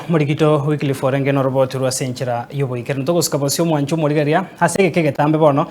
Morigito Wycliffe orenge noroboti rwa ase enchera y'oboikeranu. Togosika bosio omwancho omorigereria ase egeka egetambe bono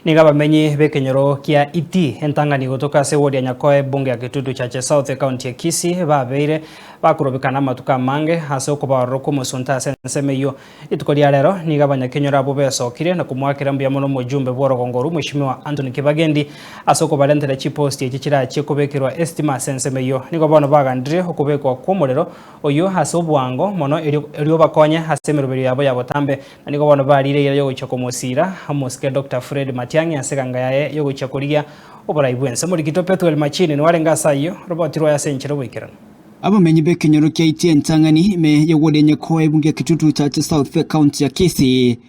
nigo abamenyi b'ekenyoro kia Itii entang'ani gotoka ase ewodi ya Nyakoe ebunge ya Kitutu Chache South ekaunti ya Kisii babeire bakorobekana amatuko amange ase okobaorora kw'omosunte ase ensemo eyio. Rituko ria rero nigo abanyakenyoro abwo besokire na komoakera mbuya mono omojumbe bw'orogongo orwo Mweshimiwa Anthony Kibagendi ase okobarentera chiposti echi chirachie kobekerwa esitima ase ensemo eyio. Nigo bono bagandire okobekwa kw'omorero oyio ase obwango mono erio erio obakonye ase emeroberio yabo ya botambe. Na nigo bono barire eira y'ogochia komosiira omosike Doctor Fred Matiang'i ase eganga yaye y'ogochia korigia oborai bw'ense. Omorikito Pethuel Machini nigo arenge ase ayio, roboti rwaye ase enchera oboikeranu. Abamenyi b'ekenyoro kia Itia entang'ani ime y'ogworia Nyakoa ebunge ya Kitutu Chache South ekaunti ya Kisii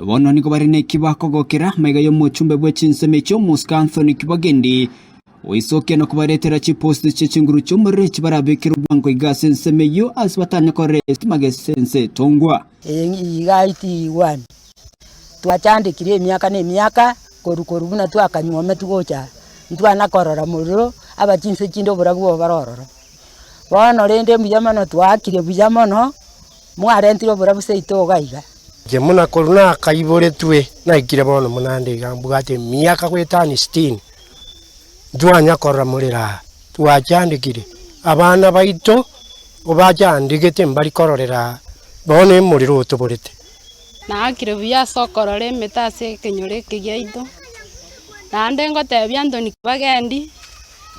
bono nigo bare neki bakogokera maiga y'omochumbe bwe chinsemo echio Omosike Anthony Kibagendi oisokia na kobaretera chiposti chie chinguru chi'omorero echi barabekerwe bwango iga ase ensemo eyio ase batanye korora esitima gese ense etongwa. Eye iga itiigwani, twachandekire emiaka na emiaka, korwa korwa buna twakanywometwe gocha aa, ntwana korora morero, aba chinse chinde oborabu obo bare ororo. Bono rende mbuya mono twaakire buya mono, mwarentire oborabu seito iga iga. Inche buna korwa nakaiboretwe, naikire bono buna nde iga mbwate emiaka goetania sitini, ntwanya korora morero aa, twachandekire, abana baito obachandegete mbari kororera aa, bono emorero otoborete. Naakire buya ase okorora emete ase ekenyoro eke giaito, naende ngotebia Anthony Kibagendi,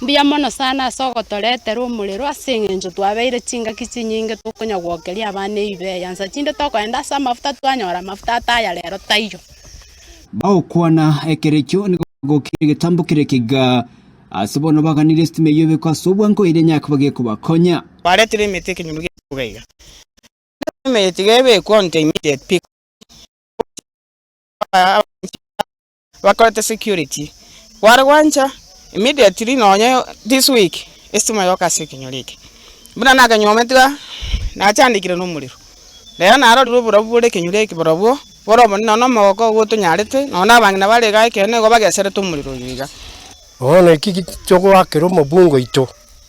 mbuya mono sana ase ogotoretera omorero ase eng'encho twabeire chingaki chinyinge tokonya gwokeria abana ebibe nsa chinde tokoenda ase amafuta twanyora amafuta ataya rero taiyo. Bagokwana ekero ekio nigo bagokire egetambo keria ekiga, ase bono baganirie esitima eyio ebekwe ase obwango eria nyakoba gekobakonya. Baretire emete ekenyoro giaito iga iga. Emete iga ebekwe on the immediate pick bakorete security, kware gwancha immediately nonye this week estima yoka ase ekenyoro eke. Buna nakanyuomete iga, nachandekire na omorero, rero narorire oborabu bore ekenyoro eke borobwo, bore obonene nonye na omogoko ogo otonyarete, nonye na abang'ina bare igaa ekeene nigo bageserete omorero oyo iga. Bono eki togoakera omobunge oito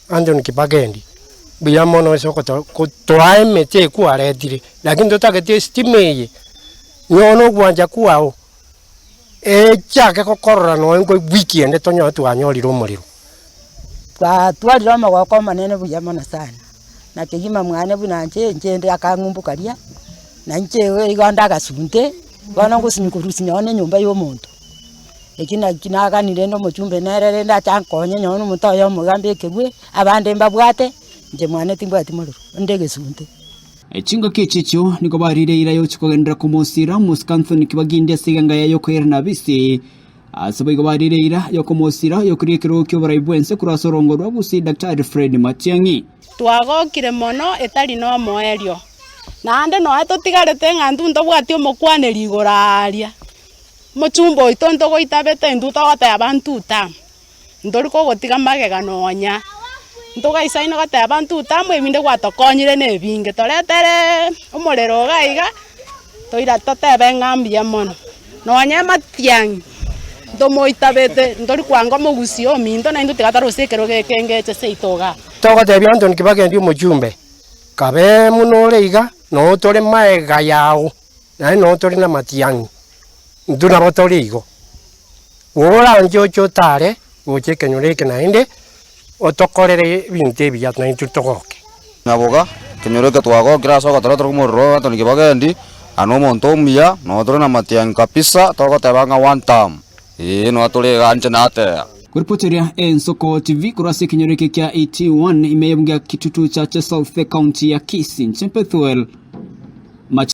Anthony Kibagendi, mbuya mono ase ogotoa emete eye kwaretire, lakini totagete estima eye, nonye ogwancha kwao. Echake gokorora nonya nko ewiki ende tonyore twanyorire omorero. Twatwarire omogoko omonene buya mono sana, na kegima mwane buna inche inche inde akang'umbu karia, na inche igo inde agasunte, bono ngosinywa korusia nonye na enyomba ya omonto. Eki naki naganire rende omochumbe nere rende ache ankonye nonye na omonto oyomo iga mbekerwe, abande mbabwate, inche mwane timbwati morero, inde egesunte. Chingaki echi echio nigo barire eira y'ogochia kogenderera komosiira omosike Anthony Kibagindi ase eganga yaye y'okoirana Abisi. Ase boigo barire eira y'okomosiira oyokoria ekerogo ki'oborai bw'ense korwa ase orongo rwa Gusii Daktari Fred Matiang'i. Twagokire mono etari nomoerio, naende nonya totigarete ng'a intwe ntobwati omokwaneri igoro aaria, omochumba oito ntogoitabete intwe togoteba ntutama. Ntori kogotiga magega nonya, ntogaisaine goteba ntutamo ebinde gwatokonyire na ebinge, toretere omorero iga iga, toira totebe ng'a mbuya mono. Nonya amatiang'i, ntomoitabete, ntori kwanga omogusii ominto naintwe tiga tore gose ekerogo ekenge eche seito igaa. Togotebia Anthony Kibagendi omochumbe, kabe buna ore iga, noo tore magega yao, naende noo tore namatiang'i, intwe nabo tore igo. Oranche oche otare gocha ekenyoro eke naende, otokorere ebinto ebiya naintwe togoke. Nyaboga, ekenyoro eke twagokire ase ogotoretera omorero oyo Anthony Kibagendi, aa na omonto omuya, noo tore na matiang'i kabisa, togoteba ng'a one term, eeh noo tore igaa inche nateeba. Koripoteria Ensoko TV korwa ase ekenyoro eke kia ET1 ime y'ebunge ya Kitutu Chache South ekaunti ya Kisii, inche Pethuel.